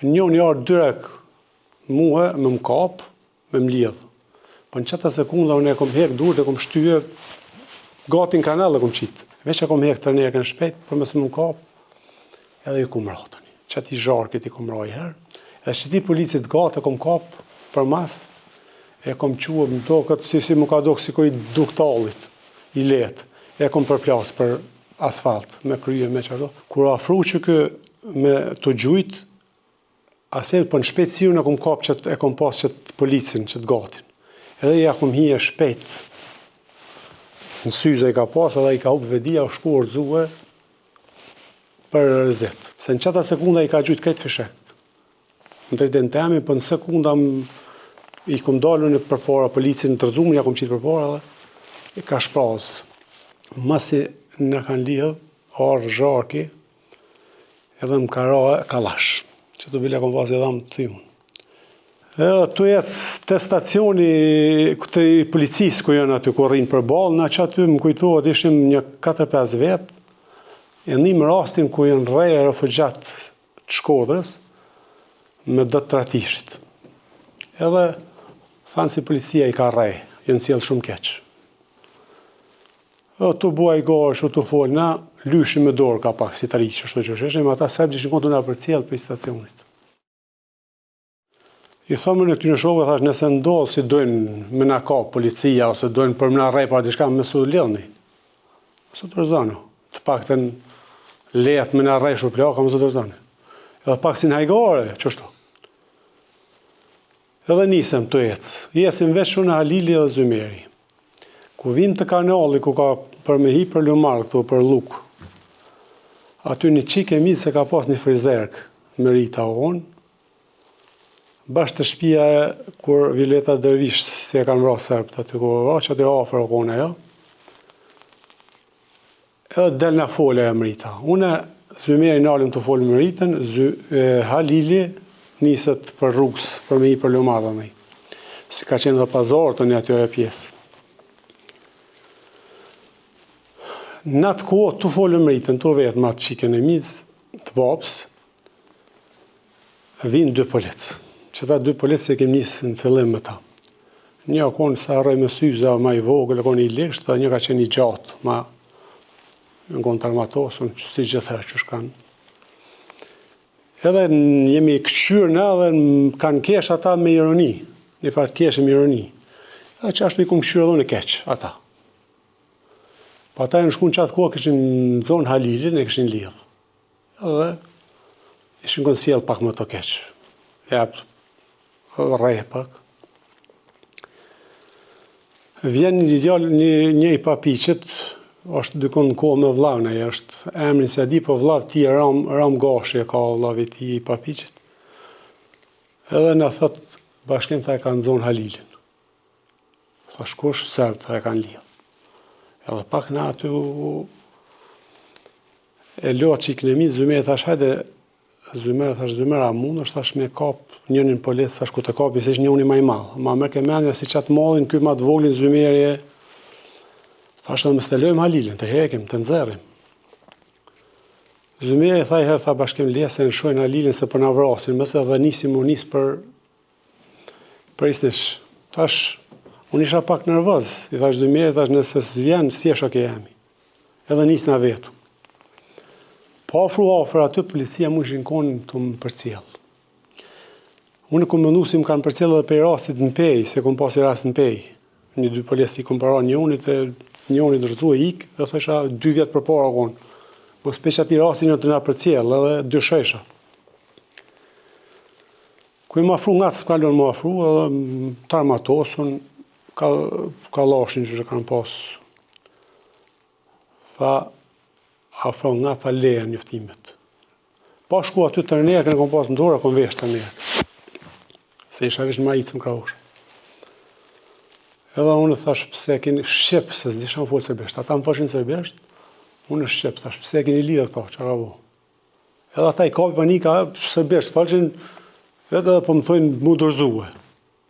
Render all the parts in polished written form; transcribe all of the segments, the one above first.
Njoni ardh direkt mue me më kap, me më lidh. Po në qata sekunda unë e kom hek durt e kom shty gati në kanal e kom qitë. Veç e kom hek tërnekën shpejt për mos me më kap edhe i kom ra tani. Qati zharkit i kom ra i herë. Edhe qëti policit gati e kom kap përmas e kom çu më doket si si më ka dok sikur i duktallit i lehtë. E kom përplas për asfalt me krye me qato. Kur afru që kë me të gjujt, Ase po në shpejtësi unë e kom kap qët, e kom pas qët policin, qët gatin. Edhe ja kom hije shpejt. Në syze i ka pas, edhe i ka hup vedija, u shku rrzue për rezet. Se në qata sekunda i ka gjujt krejt fishekt. Në drejtim temin, po në sekunda i kom dalë unë përpara policin të rrëzumin, ja kom qitë përpara edhe i ka shpraz. Masi na kanë lidhë, ardhë zharki, Edhe më ka ra kallash, që të bile kom pas i dhamë të thyun. Edhe tu ec te stacioni te i policisë ku janë aty ku rrinë përballë, na që aty më kujtohet ishim një 4-5 vetë, e nim rastin ku janë rreh refugjat të Shkodrës me do të Ratishit. Edhe thanë si policia i ka rreh, janë sjellë shumë keq. E tu bo hajgare që tu fol na, lyshim me dorë ka pak si të ri që shtu që sheshim, ata serbët ishin konë tu na përcjell prej stacionit. I thamë unë këtyne shokëve, thash, nëse ndodh si dojnë me na kap policia, ose dojnë për me na rreh për diçka, mos u lidhni. Mos u dorëzoni. Të paktën leht me na rreh shuplaka, mos u dorëzoni. Edhe pak si në hajgare, qështu. Edhe nisem tu ecë. Ecim veç unë Halili edhe Zymeri. Ku vim te kanalli ku ka për me hi për Lumar këtu për Llukë. Aty një çikë e mirë se ka pas një frizerk Merita onë. Bash te shpia e kur Violeta Dervish si e kanë vra serbët aty ku vra, që aty afër o konë ajo. Edhe del na fol ajo Mrita. Unë Zymeri nalem tu fol me Mritën, Zy, e, Halili niset për rrugës, për me hi për Lumar dhe me. Si ka qenë dhe pazar të një aty ajo pjesë. Në atë kohë, tu fol me Mritën, tu vetë me atë çikën e mizë, të babës, Vijnë dy policë. Qëta dy policë që kemi nisë në fillim me ta. Një o konë s'e harroj me syza, ma i vogël, o konë i ligsht, dhe një ka qenë i gjatë, ma në konë të armatosun, që si gjithherë që shkanë. Edhe jemi këqyrë na dhe kanë kesh ata me ironi, një farë keshë me ironi. Edhe që ashtu i kom këqyrë edhe unë keq, ata. Po ata janë shku në qatë kohë, kishin zonë Halilin e kishin lidhë. Edhe ishin konë sjellë pak më të keq. Ja, rreh pak. Vjen një djalë, një, një i papiqit, është dikun në kohë me vllavën, ai është emrin s'e di, po vllav ti Ram, Ram Gashi e ka vllavi ti i papiqit. Edhe na thot, Bashkim tha e kanë zonë Halilin. Thash kush, serbët tha e kanë lidhë. Edhe pak na aty u e lo çikën e mi, Zymer, thash hajde, Zymer, thash Zymer, a mund është, thash me kap njënin polic, thash ku të kapi, se është njëni ma i madh. Ma merrke mendja si qatë madhin, ky ma të voglin Zymeri e, thash edhe mos të lojmë Halilin, të hekim, të nxerrim. Zymeri tha i herë, tha Bashkim le se lëshojnë Halilin se po na vrasin, mos edhe nisim u nis për Prisnish, tash, unë isha pak nervoz, i thash Zymerit, thash nëse s'vjen, s'je shok i jemi. Edhe nisna vetu. Po afru afër aty, policia mu ishin konë tu më përcjell. Unë kom mendu si më kanë përcjell edhe prej rastit në Pejë, se kom pasi rast në Pejë. Një dy policë i kom para njënit e njënit rrëzu e ikë, dhe thosha dy vjet përpara konë. Mos prej qatij rasti një tu na përcjell edhe dyshojsha. Ku jam afru nga s'ka lënë mu afru, edhe të armatosun, ka, kallashin që që kanë pas. Tha, afro nga tha leje njoftimet. Pa shku aty tërnekën e kom pas në dorë, kom vesh tërnekën. Se isha vesh në maicë më krahush. Edhe unë thash pse keni shqip, se s'disha me folë serbisht. Ata më foshin serbisht, unë shqip, thash pse keni lidhë këto, që ka bo. Edhe ata i kapi panika, serbisht, folshin, vetë edhe po më thojnë mu dorëzue.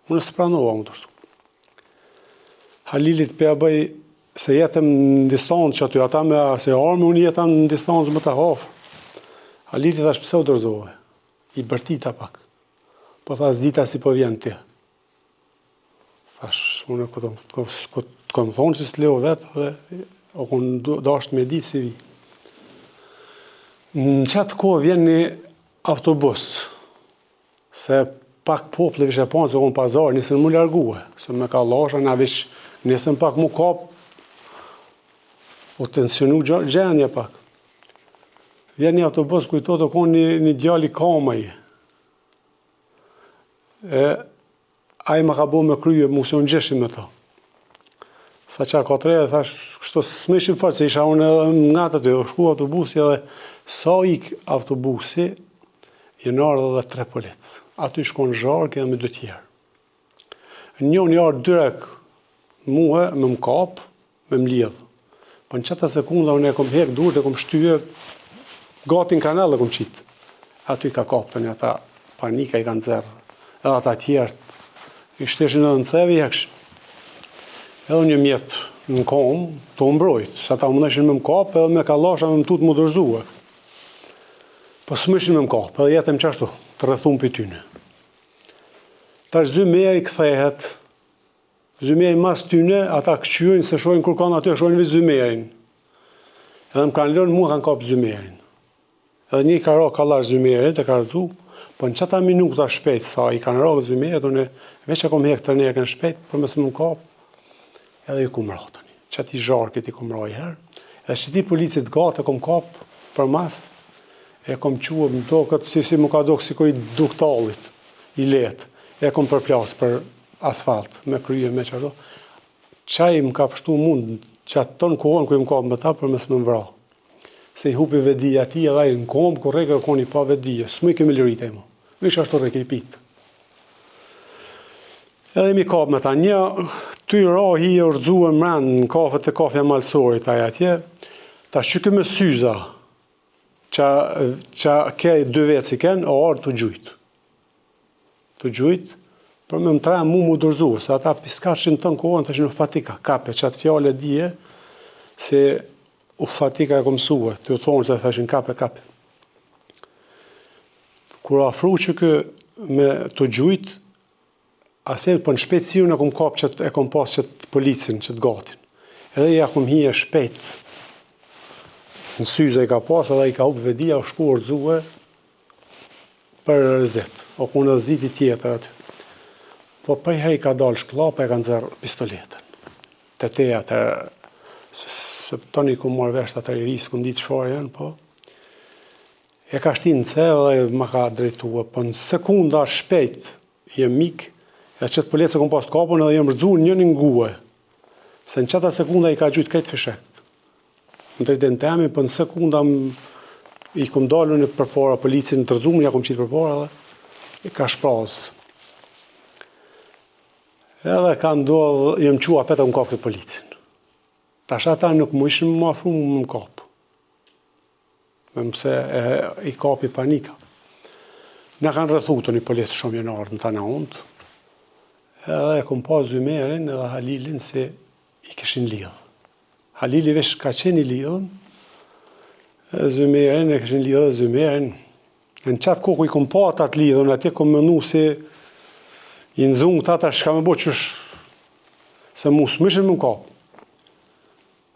Unë s'pranova mu dorëzu. Halilit po ja bëj se jetëm në distancë që aty, ata me se armë, unë jetëm në distancë më të afër. Halilit thash pse u dorëzove? I bërtita pak. Po tha, s'dita si po vjen ti. Thash, unë ku të ku të kom thonë që s'të lë vetë dhe o kun dasht me ditë si vi. Në qatë kohë vjen një autobus, se pak populli veç e panë se u kon pazar, nisën mu largue, se me kallasha na veç nisën pak mu kap, u tensionu gjendja pak. Vjen një autobus, kujtohet u kon një, një djalë i Kamaj. E, ai ma ka bo me krye, mu se unë ngjeshim me to. Tha ça ka të re, thash, kështu s'më ishin fort, se isha unë edhe nga të aty, u shku autobusi edhe sa ik autobusi, janë ardhë edhe tre policë. Aty shkon Zharki edhe me dy tjerë. Njoni ardhë direkt mue me më kap, me më lidh. Po në qata sekunda unë e kom hek durt e kom shtye gati në kanal e kom qit. Aty i ka kap tani ata panika i kanë nxerr. Edhe ata tjerët i shteshin edhe në ceve i hekshin. Edhe unë jom mjet në kom tu u mbrojt, se ata mundeshin me më kap edhe me kallasha me më tut m'u dorëzue. Po s'mujshin me më kap, edhe jetëm qashtu, të rrethum prej tyne. Tash Zymeri kthehet, Zymeri mas tyne, ata këqyrin s'e shohin kërkan aty, e shohin veç Zymerin. Edhe më kanë lënë mua kanë kapë Zymerin. Edhe një i ka ra kallash Zymerit, e ka rrëzu, po në qata minuta shpejt sa i kanë ra Zymerit, unë veç e kom hek tërnekën shpejt, për mos me më kap, edhe i kom ra tani. Qati Zharkit i kom ra i herë, edhe qëti policit gatë e kom kap për mas, e kom çu më doket, si si më ka dokë sikur i duktalit, i letë, e kom përplas për asfalt, me krye, me qato, qaj më ka pështu mu, qatë tonë kohën ku më kap me ta, për mos me më vra. Se i hupi vedija atij edhe ai në komë, kur rreke, kon i pa vedije, s'mu i kemi lirit e mu. Vish ashtu rreke i pitë. Edhe mi kap me ta një, ty ra hi e rrëzue mrend në kafe të kafja malsorit aj atje, tash që me syza, që, që ke dy vetë si ken, o ardhë tu gjujtë. Tu gjujt, për me më tre mu mu dorëzu, se ata piskarshin tënë kohën, thoshin u fatika, kape, qatë fjalë e dije, se u fatika e kom mësue, të ju thonë se thoshin kape, kape. Kur afru që kë me tu gjujt, ase po në shpejtësi unë e kom kap qët, e kom pas qët policin, qët gatin. Edhe ja kom hije shpejt, në syze i ka pas, edhe i ka hup vedija, u shku rrëzue, Për rrezit, o kon edhe ziti tjetër aty. Po përherë i ka dalë shkllapa e ka nxerr pistoletën. Te te atëherë, se, se tani kom marrë vesh atëherë i ri, s'kom ditë çfarë janë, po e ka shti në cevë dhe ma ka drejtue, po në sekunda shpejt jem mik, edhe qëtë policë e kom pas të kapun edhe jem rrëzu njëni ngue, se në qata sekunda i ka gjujt krejt fishekt. Në drejtim temi, po në sekunda i kom dalë unë përpara policin të rrëzumin, ja kom qitë përpara dhe i ka shpraz. Edhe ka ndodhë, jem çu apet e kom kapë këtë policin. Tash ata nuk mujshin më afru më më kapë. Me mëse e, i kapi panika. Na kanë rrethu tani policë shumë janë ardhë në tana anët. Edhe e kom pa Zymerin edhe Halilin se i kishin lidhë. Halili veç ka qenë i lidhun, Zymerin, e kishin lidhë Zymerin. Në qatë kohë ku i kom pa ata të lidhun, atje kom menu se i nxunë këta tash çka me bo qysh, se mu s'mujshin me më kapë.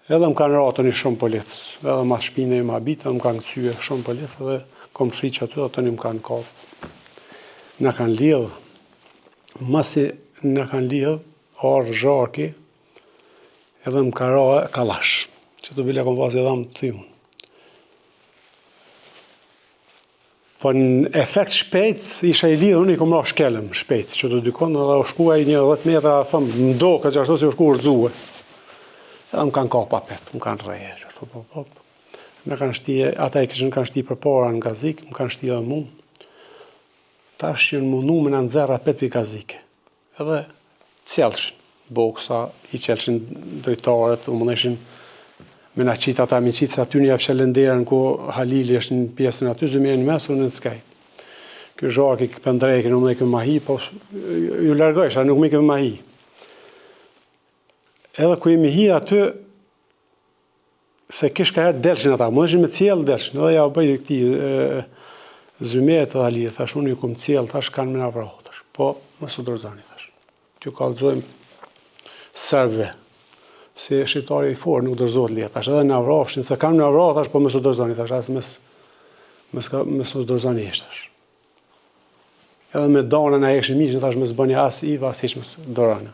Edhe më kanë ra tani shumë policë, edhe ma shpine i ma bitë, edhe më kanë këqye shumë policë, edhe kom fshi që aty, dhe tani më kanë kapë. Na kanë lidhë, masi na kanë lidhë, ardhë Zharki, Edhe më ka ra kallash, që të bile kom pas i dhamë të thyun. Po në efekt shpejt, isha i lidhur, unë i kom ra shkelëm shpejt, që të dykon, edhe u shku ai një 10 metra, thëmë, më do, këtë që ashtu si u shku rrëzue. Edhe më kanë kap apet, më kanë rreh, që ashtu, po, po. Më kanë shti, ata i kishin kanë shti përpara në gazik, më kanë shti edhe mu. Tash janë mundu me na nxerr apet pi gazike. Edhe çelshin boksa, i çelshin dritaret, u mundeshin me na qitë ata me qitë, se aty një çelën derën ku Halili është në pjesën aty, Zymeri në mes, unë në skaj. Ky Zharki pendrekin, u më ma hi, po ju largojsha, nuk më kë ma hi. Edhe ku jemi hi aty, Se kish ka herë delshin ata, mundeshin me çel delshin, edhe ja bëj këtij. Zymer të Ali, thash, unë ju kom cjell, thash, kanë me na vra, thash, po, mos u dorëzoni, thash. T'ju kallëzojmë serbëve, se shqiptari i fortë nuk dorëzohet lehtë, thash, edhe na vrafshin, se kanë me na vra, thash, po mos u dorëzoni, thash, as mos, mos, mos u dorëzoni hiç, thash. Edhe me dana na hekshin mishin, thash, mos bëni as iva, as hiç mos dorani.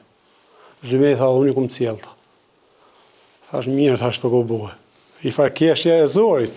Zymeri tha, dhe unë ju kom cjell, tha. Thash, mirë, thash, të go bue. I farë keshja e zorit.